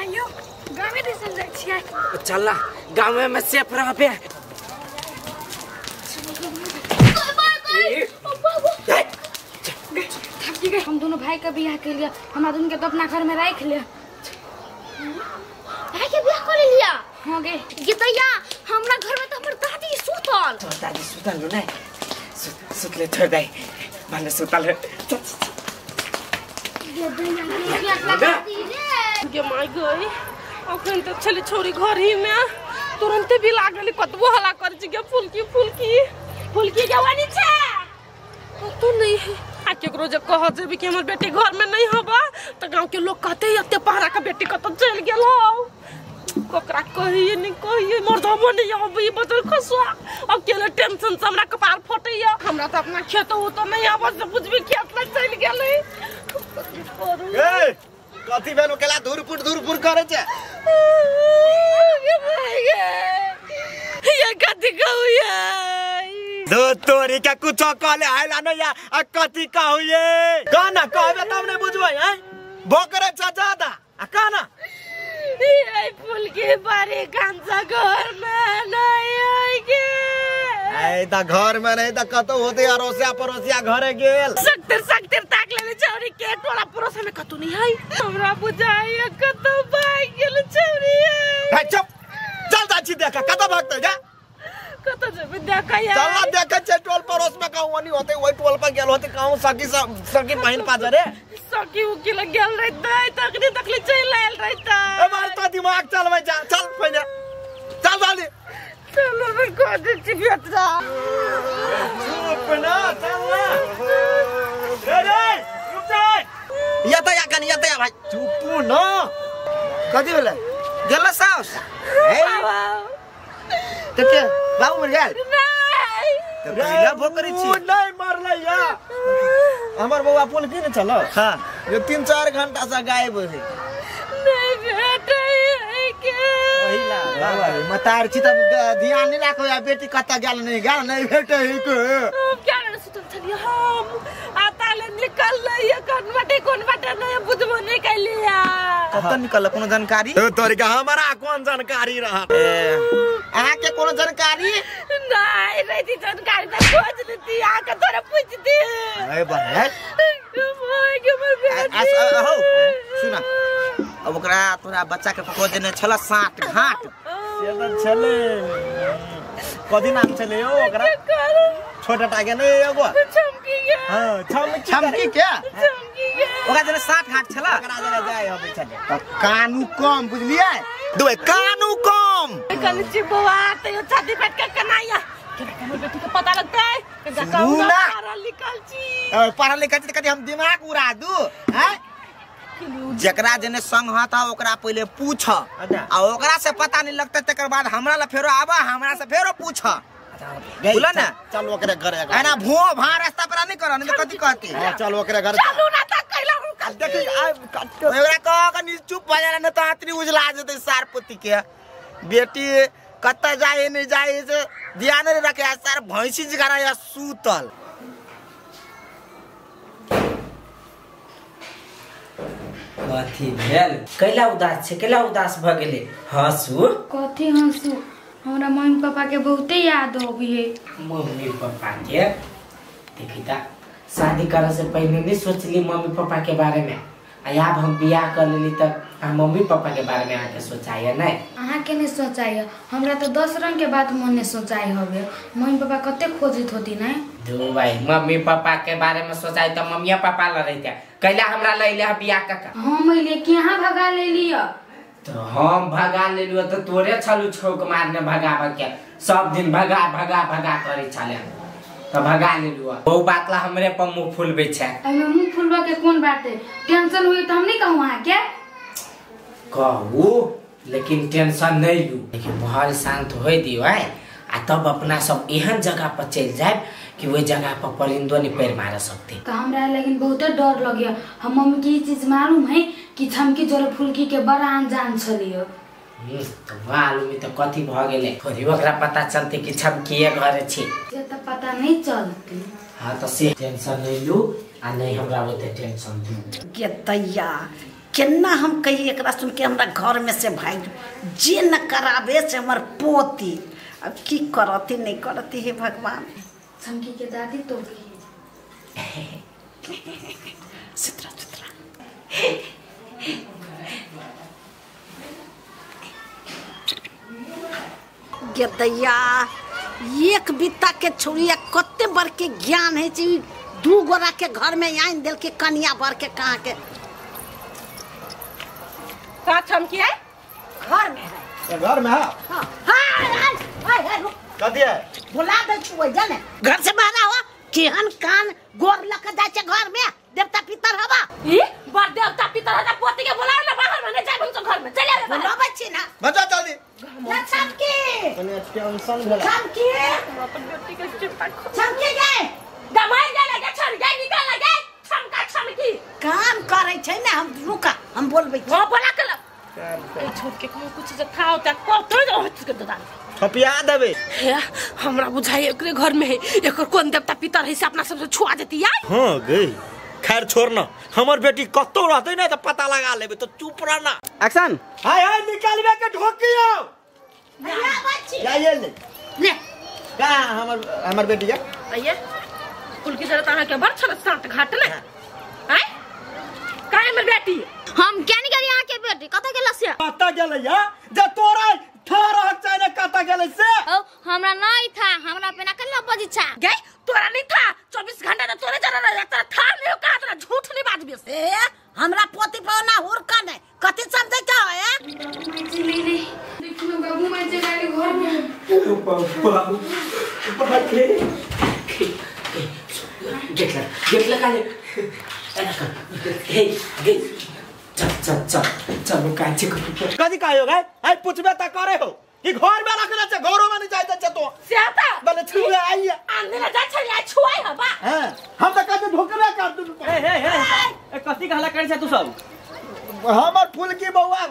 आइयो गामे दिसन जाइ छियै। चल ना गामे में सेफ रहबे। हम दोनों भाई का बियाह के लिए हमरा दोनों के तो अपना घर में रख ले। भाई के बियाह कर लिया? हां गे। ये दैया हमरा घर में तो हमर दादी सुतल। तो दादी सुतल नु नै सुतले छोड़ दे भने सुतल है। ये दैया के अपना दादी रे गे my गई अखन तक छले छोरी घर ही में तुरंते भी लागल कतबो हला कर छी गे फुलकी फुलकी फुलकी के वानी छे तो नहीं है। आ केकरो जे कह जेबी कि हमर बेटी घर में नहीं हबा त गांव के लोग कहते एते पहरा के बेटी कत चल गेल हो। ककरा कहिए नहीं कहिए मर्दबो नहीं अबी बदल खसुआ अकेले टेंशन से हमरा कपार फटैया। हमरा त अपना खेत हो तो नहीं आबस से बुझबी खेत लग चल गेलै। ए कथी भेल केला धूरपुर धूरपुर करे छे? गे भाई गे ये कथी कहू ये दो तोरी के कुछ कहले आइला न या आ कथी कहू ये कहना कहबे तब नै बुझबै हैं भोकरे छ ज्यादा आ कहना ये फूल के बारे कांचा घर में नहीं आएगे। ऐ त घर में नहीं त कतौ होते अरोसिया परोसिया घरे गेल। सकतिर सकतिर ताक लेले छौरी के टोला परोस में कतौ नहीं है हमरा बुझाय कतौ भाग गेल छौरी। ए चुप चल जा छी देख कतौ भागतै जा कतौ जेबे देखै चल ना देखै छै टोल पड़ोस में कहूं ओनी होते ओइ टोल पर गेल होते कहूं सखी सखी बहिन पाजा रे सखी उकी लग गेल रहतै तखनी तखनी चल आयल रहतै। ए मार तो दिमाग चलबै जा चल पहिने चल जल्दी चलो मैं को दे छी बेटा चुप ना चल ना रे रे रुक जा या त या कनी या त या भाई चुप ना कथी भेलै गेल साउस ए त के बाबू मर गेल नहीं त पहिला भोकरी छी उ नहीं मरलै या हमर बौआ पुल की ने चलो। हां ये 3-4 घंटा से गायब है नहीं बेटा है के पहिला बाबा मतार छी त ध्यान नहीं राखो या बेटी कत गेल नहीं गेल नहीं भेटे है के क्या रे सुतल छलियै हम आ ताले निकल लइए कोन बाटे नहीं बुझबो नहीं कैलिया कत निकल कोनो जानकारी तो तोरी का हमरा कोन जानकारी रहा अहाँ के कोनो जानकारी नहीं रहती जानकारी त खोज लेती आ के तोरा पूछती। अरे बहन हो सुना अब ओकरा तोरा बच्चा के खोज देने छल सात घाट से त छले कथी नाम छले यो ओकरा छोटा टाके नहीं एगो चमकी के। हां चमकी चमकी के चमकी के ओकरा जने सात घाट छला ओकरा जने जाय हबे छले त कानू कम बुझलियै दुए कानू कम कल छी बौआ त यो छाती पेट के कनाया हमर बेटी के पता लगतै पढ़ल लिखल छी पढ़ल लिखल छी त कथी हम दिमाग उड़ा दू हैं जकरा जने संग हता ओकरा पहिले पूछ आ ओकरा से पता नहीं लगता तकर बाद हमरा ला फेरो आबा हमरा से फेरो पूछ बोला ना चल ओकरे घर एना भो भा रास्ता पर नहीं कर नहीं त कथी कहती। हां चल ओकरे घर चलू ना त कैला हम देखी आ ओकरा कह कनी चुप भ जाला न त आतरी उजला जेतै सार पोती के बेटी कत जाए नहीं जाए से ध्यान नहीं रखे सार भैंसी जगरा या सूतल। कथी भेल कैला उदास छे कैला उदास भ गेले हंसू कथी हंसू हमरा मम्मी पापा के बहुते याद आबी है। मम्मी पापा के देखी ता शादी करे से पहले नहीं सोचली मम्मी पापा के बारे में आ अब हम बियाह कर लेली त हम मम्मी पापा के बारे में आके सोचाइए नहीं। अहाँ के नहीं सोचाइए हमरा तो 10 रंग के बात मन ने सोचाई हवे मम्मी पापा कते खोजित होती नहीं। दो भाई मम्मी पापा के बारे में सोचाई त मम्मी पापा ल रहते कैला हमरा लैले बियाह काका हम अइले के यहाँ भगा लेलिय तो हम भगा लेलु त तोरे छलु छौक मारने भगाब के सब दिन भगा भगा भगा करे छले त भगा लेलु बहु बात ला हमरे पर मुंह फुलबे छै। एमे मुंह फुलबा के कोन बात है टेंशन हुई त हम नहीं कहू अहाँ के कहू लेकिन टेंशन नहीं लू लेकिन माहौल शांत होय दियो है आ तब अपना सब एहन जगह पर चल जाए कि वही जगह पर परिंदो नहीं पैर मार सकते। तो हमरा लेकिन बहुत डर लगे हम मम्मी की चीज मालूम है कि छमकी जोरे फुलकी के बड़ा अनजान छलियो तो मालूम तो कथी भ गेले थोड़ी ओकरा पता चलते कि छमकीए घर छी से त पता नहीं चलते। हां तो से टेंशन नहीं लू आ नहीं हमरा ओते टेंशन दू। गे दैया केना हम कही एकरा सुन के हमरा घर में से भाग जे न कराबे से हमर पोती अब की करती नहीं करती हे भगवान। छमकी के दादी तो सुतरा सुतरा गे दैया एक बित्ता के छोड़िया कते बड़ के ज्ञान है छी दू गोरा के घर में आइन देल के कनिया भर के कहाँ के का छमकी है घर में है घर में है। हां हां हाय रुक कथी है बुला दे छुए जाने घर से बाहर आओ केहन कान गोर लक जाय छै घर में देवता पितर हवा ई बर देवता पितर हवा पोती के बुला ना बाहर में जाय हम तो घर में चले आवे बुलाबै छी ना बचा जल्दी ना छमकी कने टेंशन भेला छमकी अपन बेटी के चिंता छमकी गए दमाई गेले के छोड़ गए निकल गए छमका छमकी काम करै छै ना हम रुका हम बोलबै हां बोला के ए छोड़ के कोनो कुछ जे खाओ त को तो हो के दादा थपिया देबे। हे हमरा बुझाई एकरे घर में है एकर कोन देवता पितर है से अपना सबसे छुआ देती यार। हां गई खैर छोड़ ना हमर बेटी कतौ रहतै ना त पता लगा लेबे तो चुप रहना। एक्शन हाय हाय निकालबे के ढोकियो या ये ले ले का हमर हमर बेटी के आइए कुल की जरूरत अहाँ के बड़ छल सात घाट ने आय काहे हमर बेटी हम क्या नहीं करी अहाँ के बेटी कत गेल से कत गेलै या जे तोरा था रहक चाहे ने कत गेलै से ओ हमरा नहीं था हमरा पे ना कल्ला बजी छा गई तोरा नहीं था 24 घंटा तो तोरे जरा रह तोरा था नहीं का तोरा झूठ नहीं बाजबे ए हमरा पोती पर ना हुरका नहीं कथि समझै छ ए नहीं नहीं देखो ना बाबू मैं चला घर में बाबू बाप रे गेट लगा गेट लगा ले हे गे चल चल चल चल काचे कथि कहियो गए आई पूछबे त करे हो ई घर में रखना छै घरो में नहीं जाय छै तो से आता बले छुए आई आंधे ना जाय छै छुआई हबा हां हम त कथि ढोकबे कर दू। हे हे हे कथि कहला करै छै तू सब हमर फुलकी बौआ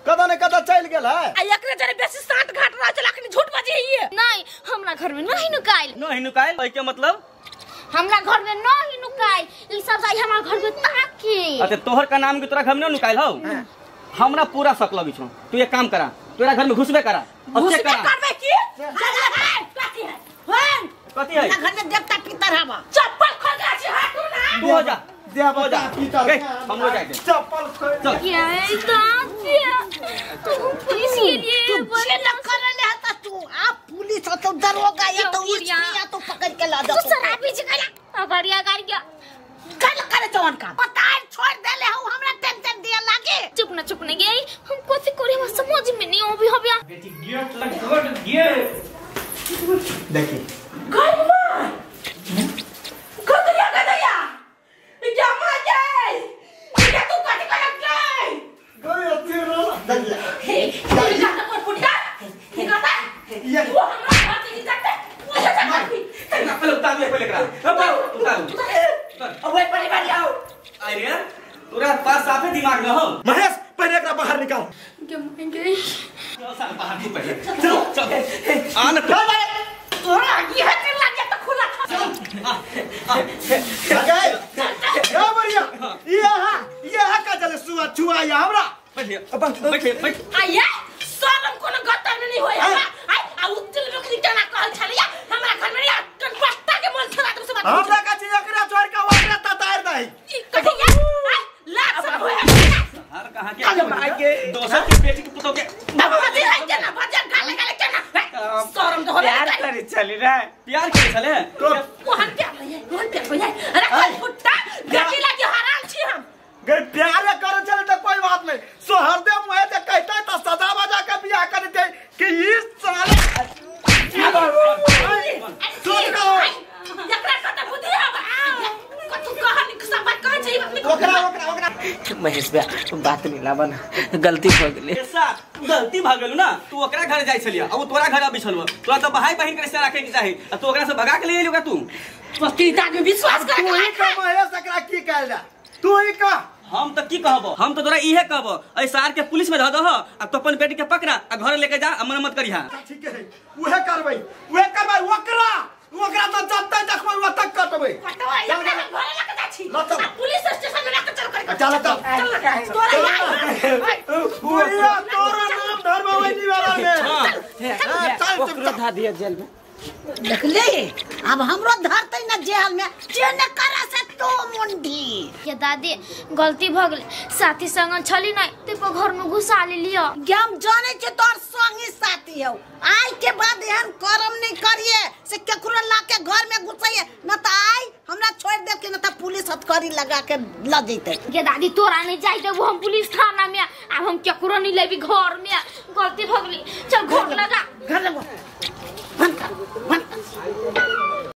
कदा ने कदा चल गेल है आ एकरे जरे बेसी सात घाट रह चल अखनी झूठ बजे है नहीं हमरा घर में नहीं नुकाइल नहीं नुकाइल ओइ के मतलब हमरा घर में नहीं नुकाइल ई सब जाई हमरा घर में ताके। अच्छा तोहर का नाम के तोरा घर में नुकाइल हौ हमरा पूरा शक लगै छौ तू एक काम करा तोरा घर में घुसबे करा और चेक करा करबे की कथि है कथि है घर में देवता पितर हवा चप्पल खोल के छी हाथ ना तू हो जा देवता पितर हमरो जाय दे चप्पल खोल चल क्या है ताके तू पुलिस के लिए तू जे न करले है त तू आ पुलिस हो तो दरोगा या तो या तो पकड़ के ला जा तू शराबी जी गया अगड़िया गाड़ी गया कल करे जवन का पता छोड़ देले हो हमरा टेंशन दिया लागे। चुप न गई हम कथि करे हम समझ में नहीं अभी हबे बेटी गेट लग गेट गेट देखी गई मां गदरिया गदरिया क्या मां गई क्या तू कथि करे गई गई अच्छी रो देखिए हे तू जाता पर पुटिया निकलता ये वो हमरा हाथ की जाते वो जाता पहले उतार ले पहले करा उतार अब ओए परिवार आओ अरे तोरा पास साफे दिमाग न हो महेश पहले एकरा बाहर निकाल के मैं गई चल साल बाहर तू पहले चल चल आ न चल तोरा ये चिल्ला गया तो खुला चल गए ए बढ़िया ये हा का चले सुआ छुआ या हमरा बैठ बैठ बैठ आये शर्म कोनो गतर में नहीं होय हमरा आई आ उज्जल बकरी केना कहल छलिया हमरा घर में या कनपत्ता के मन छला तुमसे बात हमरा का चीज एकरा छोड़ के ओकरा ततार दही ई कथि या आई लाज सब होय हर कहां के दोसर के बेटी के पुतो के भजी है केना भजी गाले गाले केना शर्म तो होबे प्यार करे चली रे प्यार करे छले मोहन प्यार भैया मोहन प्यार भैया अरे फुट्टा बेटी लागी हरान छी हम गई प्यार करे चले तो कोई बात नहीं सोहरदे मुहे ते कहता त सजा बजा के बियाह कर दे कि ई साले सुन का एकरा कत बुद्धि हवा कतु कहनी सब बात कहै छै ओकरा ओकरा ओकरा महेश भैया बात नहीं लाबा ना गलती हो गेलै ऐसा गलती भ गेलु ना तू ओकरा घर जाय छलिया आ वो तोरा घर आबि छलुआ तोरा त भाई बहिन के रिश्ता राखे के चाही आ तू ओकरा से भगा के ले एलु का तू पति दाग विश्वास कर तू ही का महेश एकरा की कहल जा तू ही का हम त की कहबो हम त तोरा इहे कहबो ए सार के पुलिस में धऽ दह आ तो अपन बेटी के पकड़ा आ घर लेके जा आ मरम्मत करिहा ठीक है उहे करबै उहे करबै ओकरा ओकरा त जत्तै देखबै ओतक कटबै। कटबै चल हमरा घरे लके जाइ छी। ल चल। आ पुलिस स्टेशन में लके चल कर। चल चल। चल तोरा बुढ़िया तोरा नाम धरबै निवाला में। हां चल। ओकरो धा दिया जेल में। देखले अब हमरो धरते ना जेल में जे न करा से तो मुंडी। ये दादी गलती भ गेलै, साथी संग छली नै ते पर घर में घुसा लेलियो। गे हम जाने छी तोर संगी साथी हौ, आइ के बाद एहन करम नहीं करिए से केकरो ला के घर में घुसैए न त आइ हमरा छोड़ दे के न त पुलिस हथकड़ी लगा के ल जैते। गे दादी तोरा नहीं जाय देबो हम पुलिस थाना में, आब हम केकरो नहीं लेबी घर में, गलती भ गेलै। चल घर लगा। घर लगो। बंद कर बंद कर।